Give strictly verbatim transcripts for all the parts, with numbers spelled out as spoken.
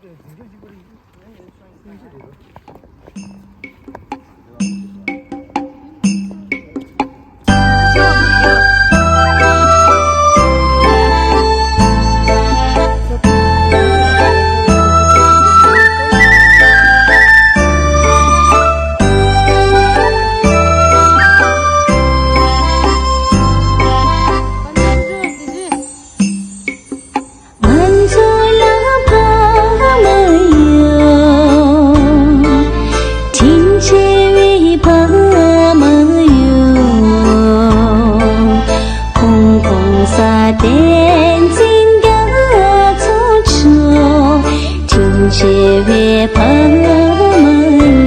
ང་ཚོ་ལ་ཕ་མ་ཡོད། དྲིན་ཆེ་བའི་ཕ་མ་ཡོད། ཁོང་ཁོང་ས་བསྟན་འཛིན་རྒྱ་མཚོ་མཆོག་དྲིན་ཆེ་བའི་ཕ་མ་ཡིན།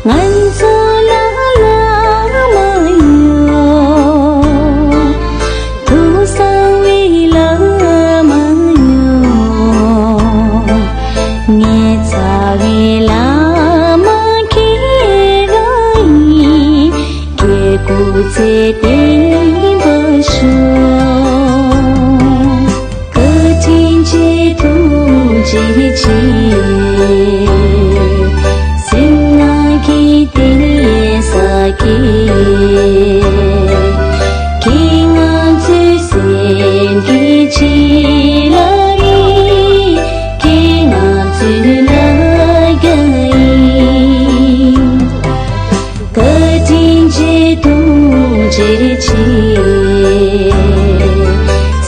ང་ཚོ་ལ་བླ་མ་ཡོད། ཐུགས་གསང་བའི་བླ་མ་ཡོད། ངའི་རྩ་བའི་བླ་མ་ཁྱེད་རང་ཡིན། སྐྱེ་དགུ་ཚེ་བརྟན་པར་ཤོག་བཀའ་དྲིན་ཆེ་ཐུགས་རྗེ་ཆེ། སེམས་ནང་གི་བསྟན་ས་གི་ཁྱེད་ང་ཚོའི་སེམས་ཀྱི་བྱིན་རླབས་ཡིན། ཁྱེད་ང་ཚོའི་ལ་རྒྱ་ཡིན། བཀའ་དྲིན་ཆེ་ཐུགས་རྗེ་ཆེ།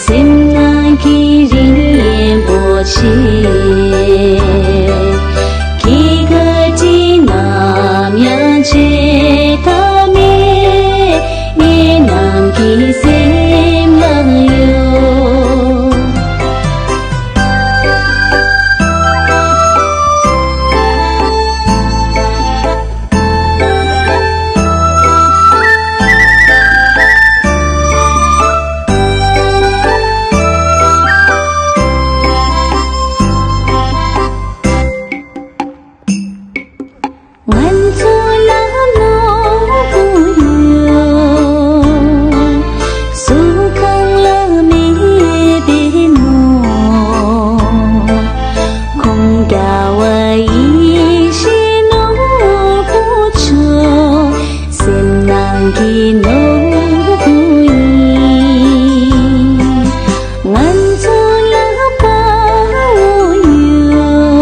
སེམས་ནང་གི་རིན་པོ་ཆེ། ཁྱེད་བཀའ་དྲིན་ནམ་ཡང་བརྗེད་ཐབས་མེད། ངེད་རྣམས་ཀྱི་སེམས་ལ་ཡོད། ང་ཚོ་ལ་ནོར་བུ་ཡོད། གཟུགས་ཁམས་ལ་མེད་པའི་ནོར། ཁོང་རྒྱལ་བ་ཡིད་བཞིན་ནོར་བུ་མཆོག་སེམས་ནང་གི་ནོར་བུ་ཡིན། ང་ཚོ་ལ་དཔའ་བོ་ཡོད།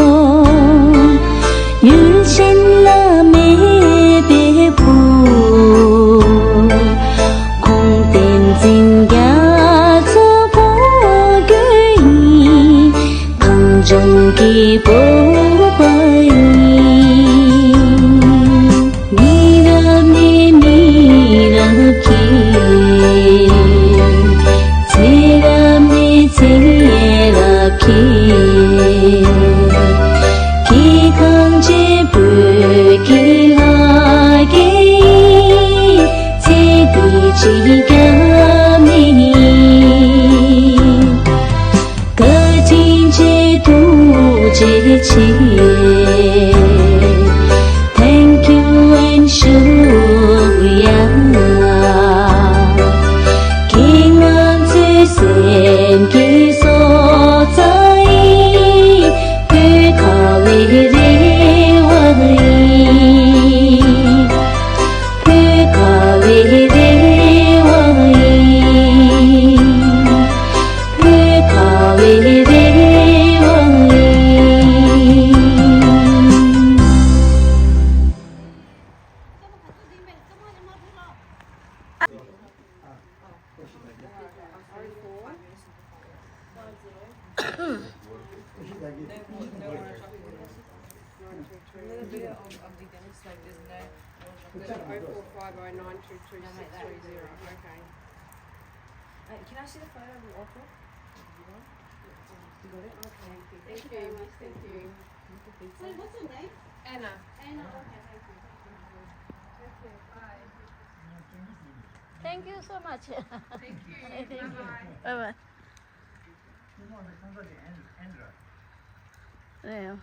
ཡུལ་ཅན་ལ་མེད་པའི་བུ། ཁོང་བསྟན་འཛིན་རྒྱ་མཚོ་ཕོ་རྒྱུད་ཡིན། གངས་ལྗོངས་ཀྱི་བོད་པ་ཡིན། མི་རབས་ནས་མི་རབས་ཀྱི། ཚེ་རབས་ནས་ཚེ་རབས་ཀྱི། ཁྱེད་ཐམས་ཅད་བོད་ཀྱི་ལྷ་སྐལ་ཡིན། ཚེ་འདི་ཕྱི་རྒྱ་མེད་ཡིན། བཀའ་དྲིན་ཆེ་ཐུགས་རྗེ་ཆེ། Thank you and ཤུགས་ཡ། ཁྱེད་ང་ཚོའི་སེམས་ཀྱི་སྲོག་རྩ་ཡིན། བོད་ཁ་བའི་རེ་བ་ཡིན། བོད་ཁ་བའི་རེ་བ་ཡིན། བོད་ཁ་བའི་རེ་བ་ཡིན། Another video of, of the dentist, like, there's no, no, oh four five oh nine two two six three zero. Okay. Uh, can I see the photo of the auto? You want? You got it? Okay. Thank you very much. Thank you. Sorry, what's your name? Anna. Anna, okay, thank you. Okay, bye. Thank you so much. Thank you. Bye-bye. Bye-bye. ཨེ།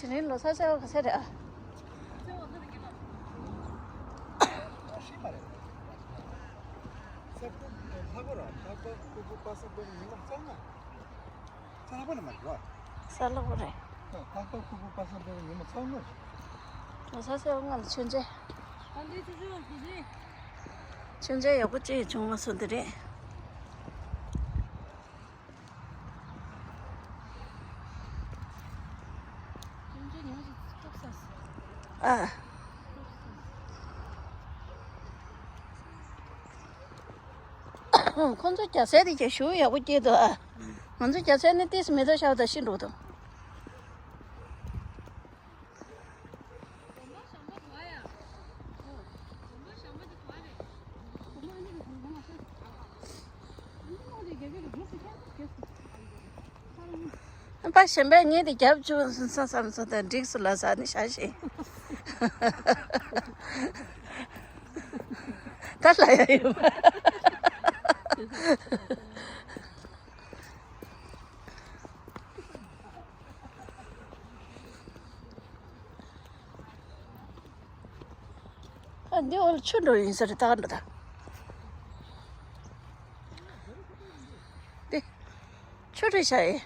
རིང་ལོ་གསར་ཟེར་བ་ག་ཚད་རེད་ཨ། ཤི་མ་རེད། ས་ཁུག་ལྷག་པ་ར་ལྷག་པ་ཁུག་པ་པ་སངས་པའི་ཉི་མ་ཚང་མ། ས་ལྷག་པ་ནི་མ་རེད་བ། ས་ལྷག་པ་རེད། ལྷག་པ་ཁུག་པ་པ་སངས་པའི་ཉི་མ་ཚང་མ། ལོ་གསར་ཟེར་བ་ང་ལ་མཆོད་མཇལ། མཆོད་མཇལ་ཡག་པོ་ཅིག་བྱུང་བ་སོང་དེ་རེད། ཨ། ཁོང་ཚོ་རྒྱ་སེ་དེ་ཀྱང་ཞུ་ཡག་པོ་སྐྱེས་འདུག་ཨ། ང་ཚོ་རྒྱ་སེ་ནི་ཏིས་མེ་ཏོག་ཤར་དང་ཤི་འགྲོ་འདུག་པ་གཞན་པས་ངེད་དེ་རྒྱབ་བཅུག་ས་བསམ་སོང་དང་འགྲིག་སོང་ལ་ཟ་ནི་ཤ་ཞེས། ད་ལ་ཡ་ཡོད་པ། ཨ་འདི་འོལ་ཆུ་འགྲོ་ཡིན་ས་རེད་ད་འགྲོ་ད། འདི་ཆུ་རེད་ཤག་ཨེ།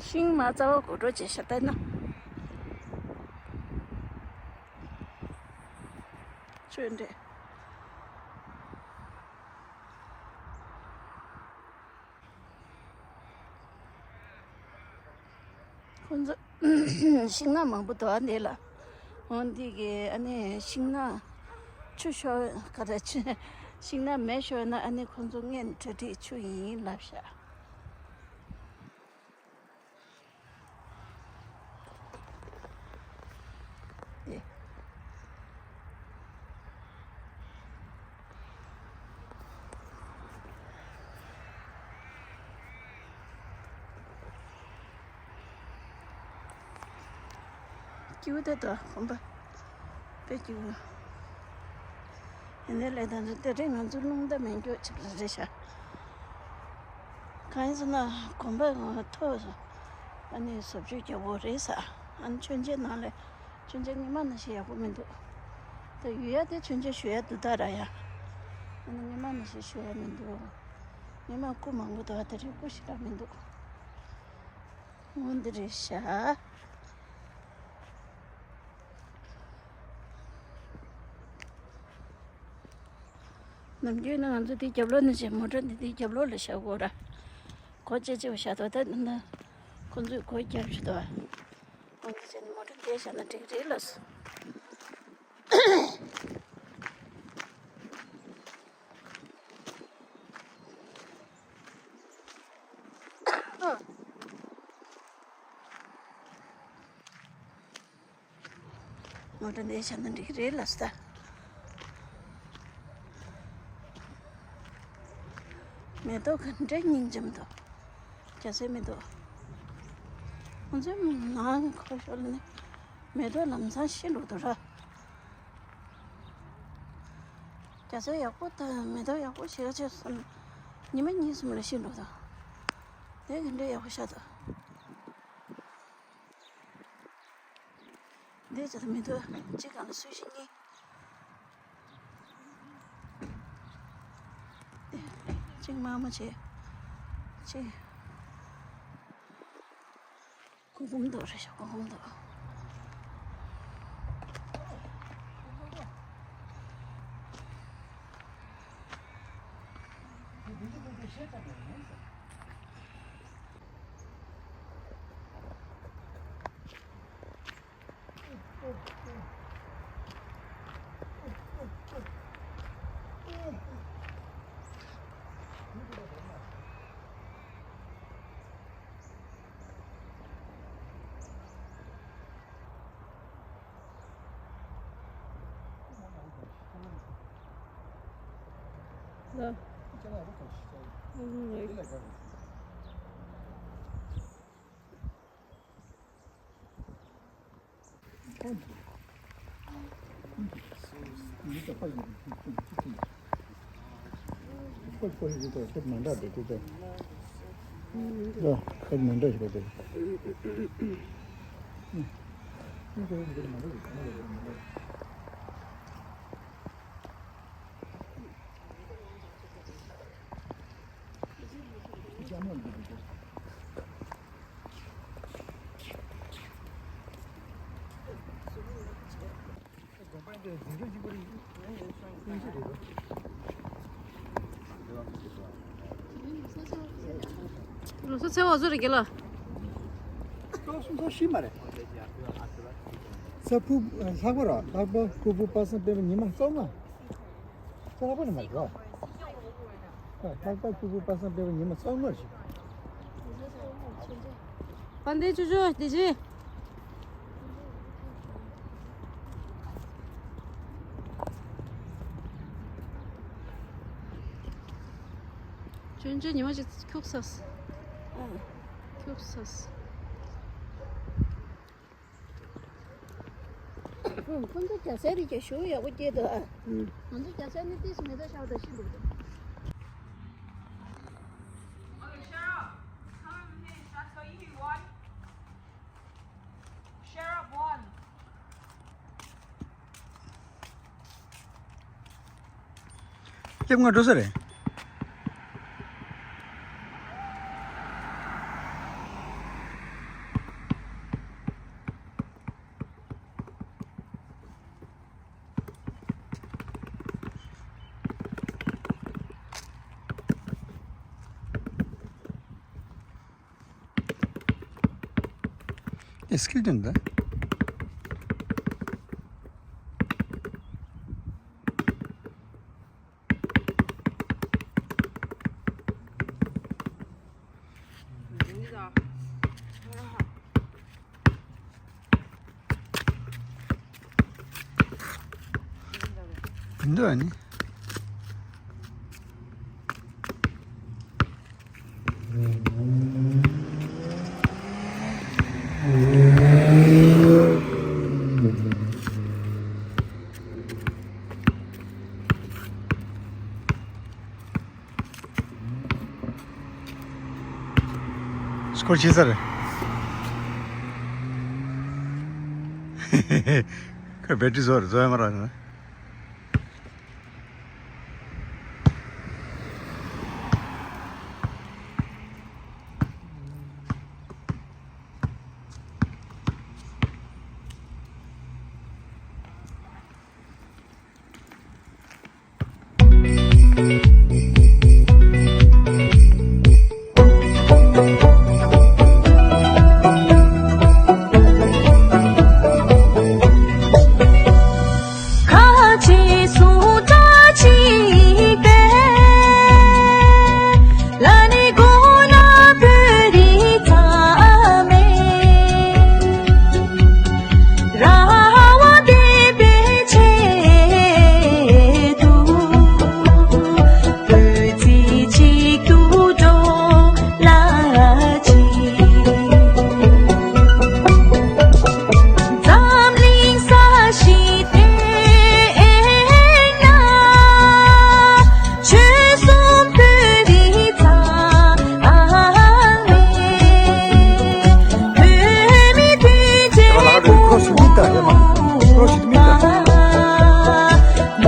ཤིང་མ་རྩ་བ་གོ་འགྲོ་བྱེད་ཤ་སྟག་ན། ཆོས་འདྲེ། ཁོང་ཚོ་ཤིང་ནགས་མང་པོ་འདུག་ཨ་འདི་ལ། འོ་འདི་གི་ཨ་ནི་ཤིང་ནགས་ཆུ་ཤོར་ག་རེ་ཆུ་ཤིང་ནགས་མེ་ཤོར་ན་ཨ་ནི་ཁོང་ཚོ་སྔོན་གྲ་སྒྲིག་ཆུ་ཡིན་ལབ་ཤག་སྐྱིད་པོ་དེ་དང་གོམ་པ་དཔེ་སྐྱིད་པོ། ཡིན་ནའི་ལས་དང་ཚོ་དེ་རིང་ང་ཚོ་རླུང་རྟ་མེད་མགྱོགས་ཅིག་ལ་རེད་ཤག་གང་ཡིན་ཟེར་ན་གོམ་པ་མཐོ། ཨ་ནི་བཟོ་བཅོས་རྒྱག་དགོས་རེད་ཟེར། ཨ་ནི་མཆོད་མཇལ་ནང་ལ་མཆོད་མཇལ་ཉི་མ་ནང་བཞིན་ཡག་པོ་མི་འདུག་ད་ཡོད་ཡ་དེ་མཆོད་མཇལ་ཞུ་ཡ་འདུག་ད་ར་ཡ། ཨ་ནི་ཉི་མ་ནང་བཞིན་ཞུ་ཡ་མི་འདུག་ཉི་མ་སྐུ་མང་པོ་འདུག་ད་རེས་སྐུ་ཞིག་ར་མི་འདུག་འོ་འདི་རེད་ཤག་ནམ་རྒྱུན་ནི་ང་ཚོ་དེའི་རྒྱབ་ལོགས་ནས་བྱས་མོ་ཊ་འདི་དེའི་རྒྱབ་ལོགས་ལ་བཞག་དགོས་ར། སྒོ་ཕྱེ་ཕྱེ་བ་བཞག་འདུག་ད་འདི་ན་ཁོང་ཚོས་སྒོ་བརྒྱབ་བཞག་འདུག་འོ་འདི་བྱས་ནས་མོ་ཊ་འདིར་བཞག་ན་འགྲིག་རེད་ལགས་སོ། མོ་ཊ་འདི་བཞག་ན་འགྲིག་གི་རེད་ལགས་སོ་ད། མེ་ཏོག་ག་འདྲ་སྙིང་རྗེ་མི་འདུག་རྒྱ་སེ་མི་འདུག་ང་ཚོའི་ནང་ཁོ་ཤོར་ནས་མེ་ཏོག་ལམ་སང་ཤི་འགྲོ་འདུག་ར། རྒྱ་སེ་ཡག་པོ་དང་མེ་ཏོག་ཡག་པོ་ཞེ་ག་ཆེ་སོང་ན་ཉི་མ་གཉིས་གསུམ་ལ་ཤི་འགྲོ་འདུག་དེ་ག་འདྲ་ཡག་པོ་ཤར་འདུག་འདི་ཚོ་མི་འདུག་གཅིག་གང་ལ་སུ་ཞིག་གཉིས། གཅིག་དམར་མོ་བྱས། གཅིག་གུ་གུམ་འདུག་རེད་ཤག་གུ་གུམ་འདུག་ལོ་སོ་ཚེ་བ་བཟོ་རེ་གེ་ལ། སྟོང་གསུམ་སྟོང་བཞི་མ་རེད། ས་ཕུ་ལྷག་པ་ར་ལྷག་པ་ཕུ་བོ་པ་སངས་སྤེན་པ་ཉི་མ་སྟོང་ལྔ། ས་ལྷག་པ་ནི་མ་རེད་ར། ལྷག་པ་ཕུ་བོ་པ་སངས་སྤེན་པ་ཉི་མ་སྟོང་ལྔ་རེད། དཔལ་ལྡན་ཆོས་ཆོས་བདེ་ཆེན། ཆོས་ཆོས་ཉི་མ་ཅིག་ཁྱུག་ས། ཁྱུག་ས། ཁོང་ཚོ་རྒྱ་སེ་རི་རྒྱ་ཞུ་ཡག་པོ་སྐྱེས་འདུག་ཨ། ང་ཚོ་རྒྱ་སེ་ནི་ཏིས་མེ་ད་ཤའོ་ད་ཤི་འདུག་ད། Okay, shut up. Come here, shut up. You hear one? Shut up, one. སླེབས་ང་འགྲོ་ས་རེད། ཨེ་སྐིལ་ཏོན་ད། འདི་ཨ་ནི། སྐོར་ཆེ་ས་རེད། ཁོས་བེ་ཊི་རི་བཟོ་རེད་བཟོ་ཡ་མ་རག་ན།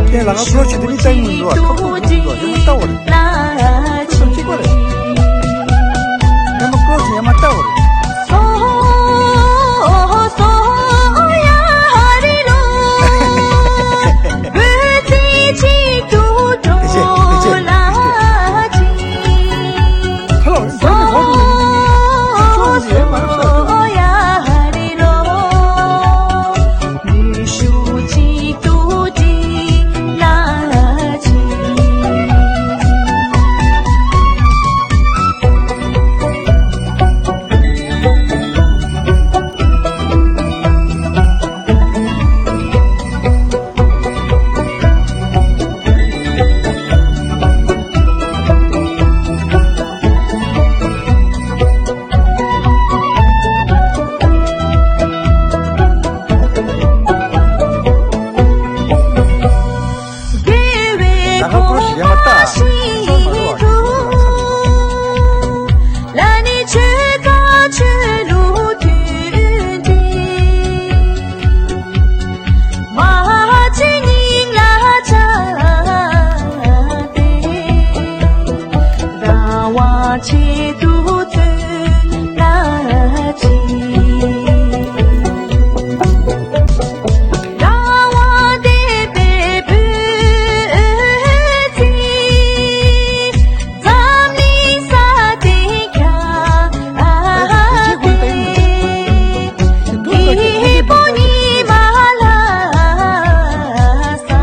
ཁྱེད་ལ་ང་ཀྲོ་ཆེ་དེ་མི་ལྟ་ཡིན་འདུག་ཨ། ཁ་ཕུག་འདུག་འདུག་ཡང་མ་ལྟ་བ་རེད། ཁྱེད་ཚོ་གཅིག་པ་རེད། ཡང་མ་ཀྲོ་ཆེ་ཡང་མ་ལྟ་བ་རེད། དེ་ཆེ་དེ་ཆེ་དེ་ཆེ། ཧ་ལོ་ཧོ་དུ་ཁྱེད་ཚོ་ཡང་མ་ལྟ་བ་རེད། ཆེད་དུ་བཏོན་ན་ཅི། རང་དབང་བདེན་པའི་བོད་ཀྱི། འཛམ་གླིང་ས་སྟེང་ཁྱབ་པའི། སྐྱིད་པོ་ཉི་མ་ལྷ་ས།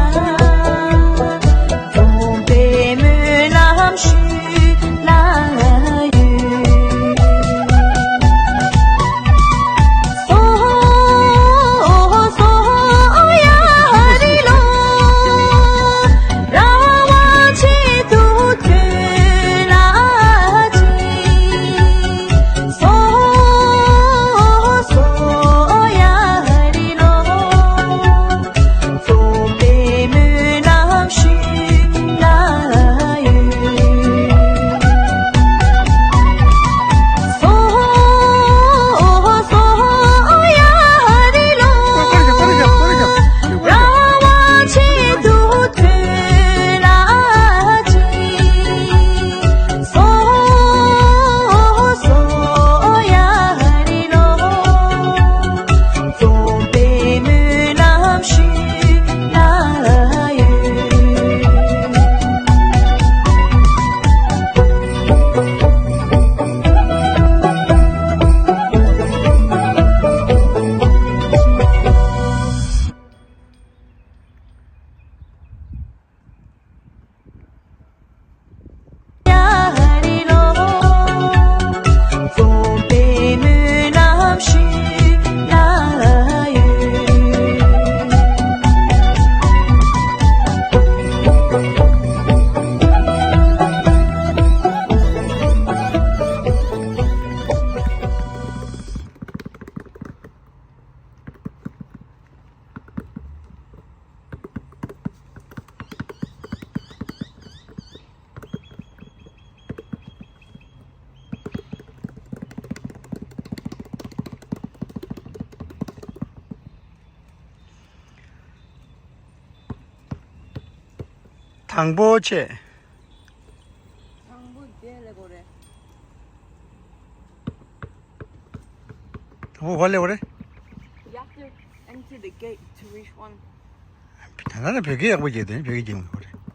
འཛོམས་པའི་སྨོན་ལམ་ཞུ་ལ་ཡོད། སོ་སོ་ཡ་རི་ལོ། རང་དབང་ཆེད་དུ་བཏོན་ལ་ཅི། སོ་སོ་ཡ་རི་ལོ། འཛོམས་པའི་སྨོན་ལམ་ཞུ་ལ་ཡོད། སོ་སོ་ཡ་རི་ལོ། རང་དབང་ཆེད་དུ་བཏོན་ལ་ཅི། སོ་སོ་ཡ་རི་ལོ། འཛོམས་པའི་སྨོན་ལམ་ཞུ་ལ་ཡོད། ཡ་རི་ལོ། འཛོམས་པའི་སྨོན་ལམ་ཞུ་ལ་ཡོད། དང་པོ་ཆེ། དང་པོ་དེ་ལེགས་པོ་རེད། དང་པོ་བ་ལེགས་པོ་རེད། You have to enter the gate to reach one. ད་ལྟ་ནས་བོད་སྐད་ཡག་པོ་བརྗེད་དེ་བོད་སྐད་བརྗེད་མི་དགོས་རེད།